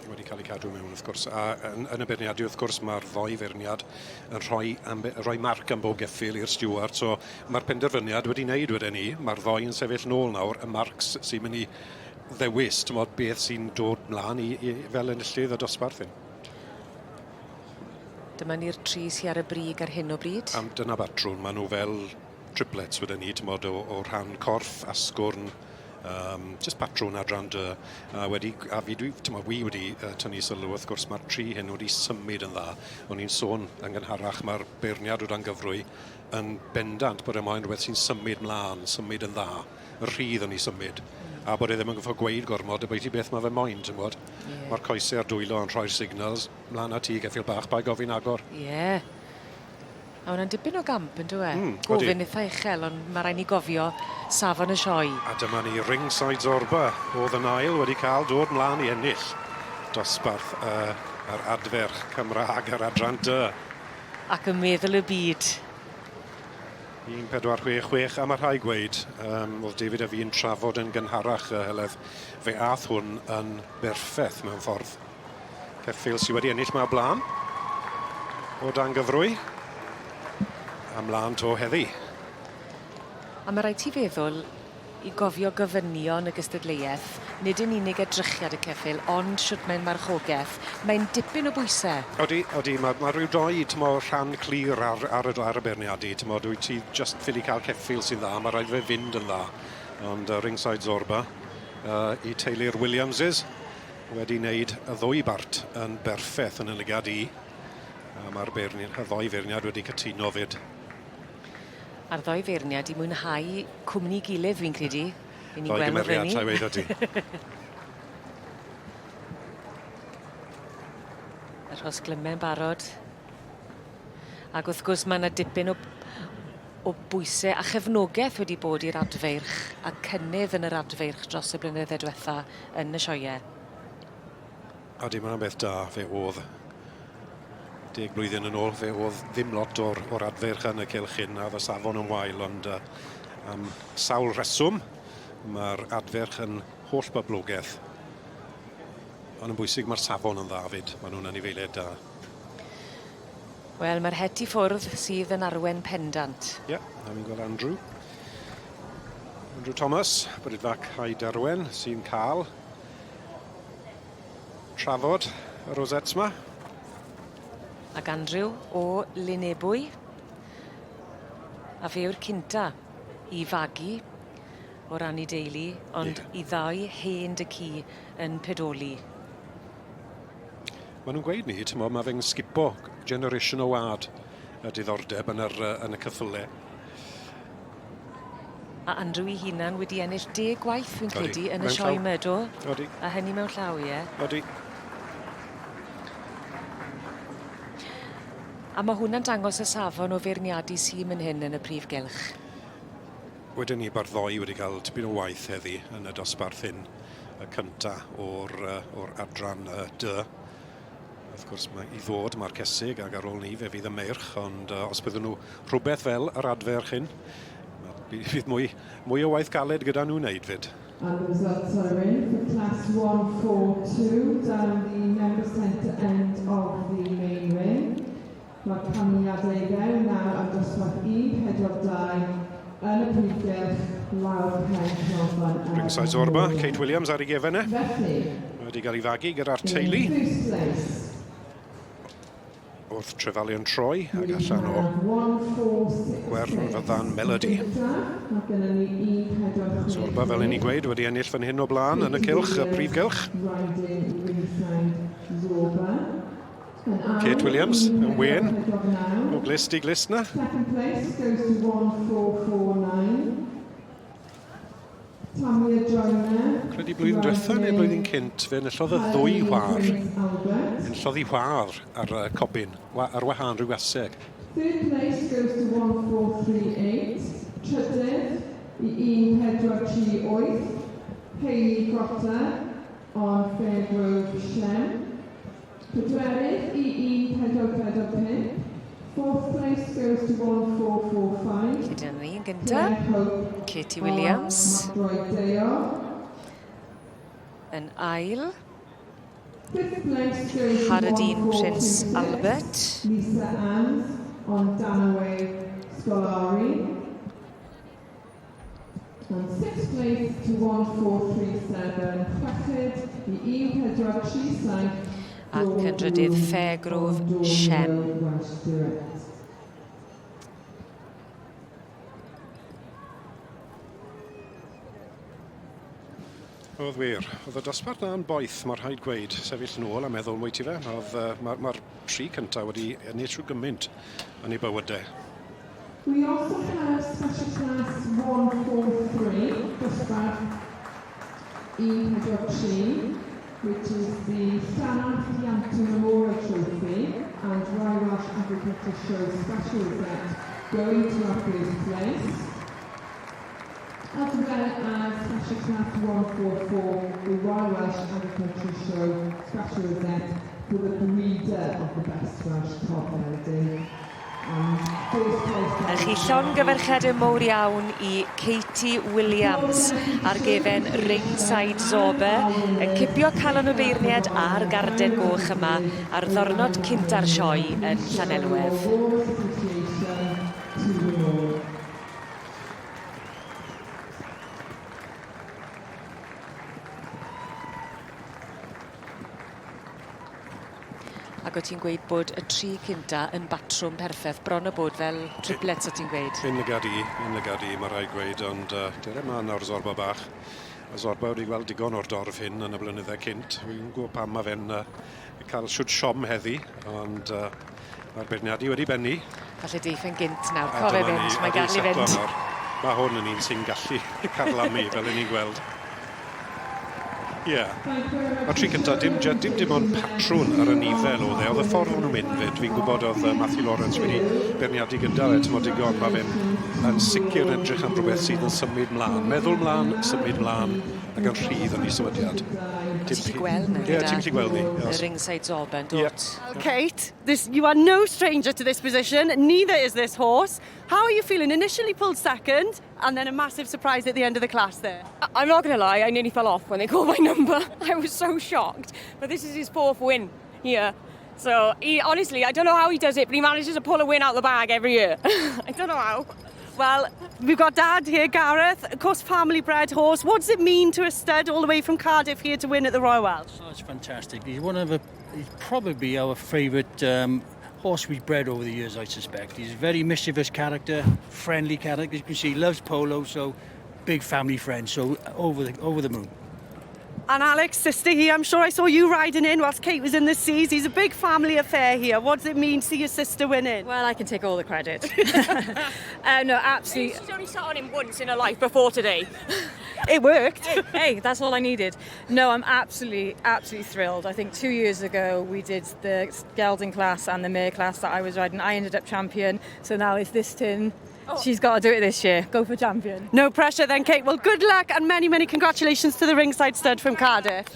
Wedi cael eu cadw mewn, wrth gwrs. A yn, yn y beirniadu, wrth gwrs, mae'r ddoi feirniad yn rhoi, ambe, rhoi marc am bob geffyl i'r stiward. So mae'r penderfyniad wedi wneud wedyn ni. Mae'r ddoi yn sefyll nôl nawr. Y marcs sy'n mynd i ddewis, tymod, beth sy'n dod mlaen i, i, fel enillydd y dosbarth hyn. Dyma ni'r tri sy ar y brig ar hyn o bryd. Am dyna batrwm, maen nhw fel triplets wedyn ni, tymod, o, o rhan corff, asgwrn, um, just patrwn adran dy, a wedi, a fi dwi, tymod, wi wedi uh, tynnu sylw, wrth gwrs, mae'r tri hyn wedi symud yn dda. O'n i'n sôn yn gynharach, mae'r beirniad o dan gyfrwy yn bendant bod e moyn rhywbeth sy'n symud mlaen, symud yn dda, y rhydd yn ei symud, a bod e ddim yn gorfod gweud gormod ambwyty beth mae fe moyn, ti'n gwybod? Yeah. Mae'r coesau a'r dwylo yn rhoi'r signals, mlaen â ti, geffyl bach, paid gofyn agor. Ie. Yeah. A hwnna'n dipyn o gamp yndyw e? Mm, Gofyn eitha uchel, ond mae rhaid ni gofio safon y sioe. A dyma ni Ringside Zorba, oedd yn ail wedi cael dod mlaen i ennill dosbarth uh, yr adferch Cymraeg yr adran D. Ac yn meddwl y byd. 1466, a mae rhai gweud, um, oedd David a fi'n trafod yn gynharach, uh, Heledd, fe ath hwn yn berffeth mewn ffordd. Ceffyl sydd wedi ennill ma blaen o dan gyfrwy. A mlaen to heddi. A mae rhaid ti feddwl i gofio gofynion y gystadleuaeth, nid yn unig edrychiad y ceffyl, ond shwt mae'n marchogeth. Mae'n dipyn o bwyse. Odi, odi, mae, mae rhyw doi, t'mo, rhan clir ar, ar, y, ar y beirniadu, t'mo, dwi ti just ffili cael ceffyl sy'n dda, mae rhaid fe fynd yn dda. Ond uh, Ringside Zorba, uh, i teulu'r Williamses, wedi wneud y ddwy bart yn berffeth yn y lygad i. A mae'r beirniad, y ddoi feirniad wedi cytuno fyd. A'r ddoi feirniad i mwynhau cwmni gilydd fi'n credu. I ni'n Ddoi gweld gymeriad, llai weud ti. Y rhosglyme'n barod. Ac wrth gwrs mae 'na dipyn o o bwyse a chefnogeth wedi bod i'r adfeirch a cynnydd yn yr adfeirch dros y blynydde dwetha yn y sioee. Odi, ma' wnna'n beth da. Fe o'dd deg blwyddyn yn ôl, fe o'dd ddim lot o'r, or adfeirch yn y cylch hyn, a o'dd y safon yn wael, ond uh, am sawl rheswm, mae'r adfeirch yn holl boblogeth. Ond yn bwysig, mae'r safon yn dda fyd. Maen nhw'n anifeiliaid da. Wel, mae'r het i ffwrdd sydd yn arwen pendant. Ie, yeah, a fi'n gweld Andrew. Andrew Thomas, Brydfac Hai Darwen, sy'n cael trafod y rosettes ma. Ac Andrew o Lynebwy. A fe yw'r cynta i fagu o ran 'i deulu, ond yeah. i ddau hen dy ci yn pedoli. Maen nhw'n gweud ni, t'mo, mae fe'n sgipo generation o wad y diddordeb yn, yr, yn y cyffyle. A Andrew ei hunan wedi ennill deg gwaith fi'n credu yn y sioe yma, do? Odi. A hynny mewn llaw, ie? Odi. A mae hwnna'n dangos y safon o feirniadu sy'n mynd hyn yn y prif gylch. Wedyn ni, mae'r ddoi wedi cael tipyn o waith heddi yn y dosbarth hyn, y cynta o'r, or adran uh, D. Wrth gwrs, mae i ddod mae'r cesig ac ar ôl ni fe fydd y meirch, ond uh, os byddwn nhw rhywbeth fel yr adferch hyn, fydd mwy, mwy o waith galed gyda nhw'n wneud fyd. And the results are in for class 142 down the member centre end of the main ring. Mae'r canlyniadau i fewn nawr am dosbarth 1, 4, 2 yn y prif gylch lawr pen canolfan y Ringside Zorba, Kate Williams ar ei gefen e. Felly, Wedi cael ei fagu gyda'r teulu. in first place, Wrth Trefalion Troi ac we allan o have 1, 4, 6, Gwernfyddan Melody. Gyntaf, mae gennym ni 1, 4, 6, Zorba, fel i ni gweud, wedi ennill fan hyn o blaen yn y cylch, y prif gylch. Riding Ringside Zorba. Yn ail, Kate Williams yn wen 1, 4, 9. o glist i glist na. Second place goes to 1449. Tamia Joyner. Credu blwyddyn diwetha neu blwyddyn cynt, fe enillodd y ddwy whar. Albert. Enillodd i whar ar y cobyn, ar wahân rhyw aseg. Third place goes to 1438. Trydydd i 1438. Hayley Grotter on Fairgrove Shem. Pedwerydd i 1445. Fourth place goes to 1445. Lle dyna ni yn gynta. Claire Hope Katie on Williams Macroyd Deo. yn ail. Fifth place goes to Haradine Prince 1426, Albert. Lisa Anns on Danaway Scolari. And sixth place to 1437, Chweched i 1437, Ac yn drydydd Fairgrove Shem. Welsh Direct. Oedd wir. Oedd y dosbarth na'n boeth, mae rhaid gweud, sefyll nôl a meddwl mwy ti fe. Oedd, mae'r tri cyntaf wedi ennill rhyw gymaint yn ei bywydau. We also have special class 143, dosbarth 143, which is the Llanarth Ianto Memorial Trophy and Royal Welsh Agriculture Show Special Event going to our first place, as well as special class 144, the Royal Welsh Agriculture Show Special Event for the breeder of the best Welsh cob gelding. And first place. A chi llongyfarchiadau mowr iawn i Katie Williams ar gefen Ringside Zobe yn cipio calon y beirniad a'r garden goch yma ar ddwrnod cynta'r sioe yn Llanelwedd. Horse Association to the Lord. Ac o ti'n gweud bod y tri cynta yn batrwm perffaith, bron o bod fel triplets o ti'n gweud. Un lygad i, un lygad i, mae rhaid gweud, ond dere ma nawr Zorba bach. A Zorba wedi gweld digon o'r dorf hyn yn y blynydde cynt. Fi'n gwybod pam mae fe'n cael siwt siom heddi, ond mae'r beirniadu wedi bennu. Falle deiff e'n gynt nawr, A cofe dyma ni, fynd, mae'n a di gadw i setlo fynd. nawr. Mae hwn yn un sy'n gallu carlamu, fel 'yn ni'n gweld. Ie. Yeah. Mae'r tri cyntaf, dim ond patrwn ar y nifel oedd e. Oedd y ffordd o'n nhw'n mynd fyd. Fi'n gwybod oedd Matthew Lawrence wedi beirniadu gyda fe, ti'n digon. Mae fe'n yn sicr yn edrych am rhywbeth sydd yn symud mlaen. Meddwl mlaen, symud mlaen, ac yn rhydd yn ei symudiad. Ti'n gallu gweld na Ie, ti'n gallu gweld ni. Y Yes. Ringside Zorba yn dod. Ie. Kate, you are no stranger to this position, neither is this horse. How are you feeling? Initially pulled second, and then a massive surprise at the end of the class there. I'm not going to lie, I nearly fell off when they called my number. I was so shocked. But this is his fourth win here. So he, honestly, I don't know how he does it, but he manages to pull a win out of the bag every year. I don't know how. Well, we've got Dad here, Gareth, of course, family bred horse. What does it mean to a stud all the way from Cardiff here to win at the Royal Welsh? Oh, it's fantastic. He's probably our favourite horse we've bred over the years, I suspect. He's a very mischievous character, friendly character. As you can see, loves polo, so big family friend. So over the moon. And Alex, sister here, I'm sure I saw you riding in whilst Kate was in the seas. He's a big family affair here. What does it mean to see your sister winning? Well, I can take all the credit. No, absolutely. She's only sat on him once in her life before today. It worked. Hey, that's all I needed. No, I'm absolutely, absolutely thrilled. I think 2 years ago we did the gelding class and the mare class that I was riding. I ended up champion, so now it's this tin. She's got to do it this year. Go for champion. No pressure then, Kate. Well, good luck and many, many congratulations to the Ringside stud from Cardiff.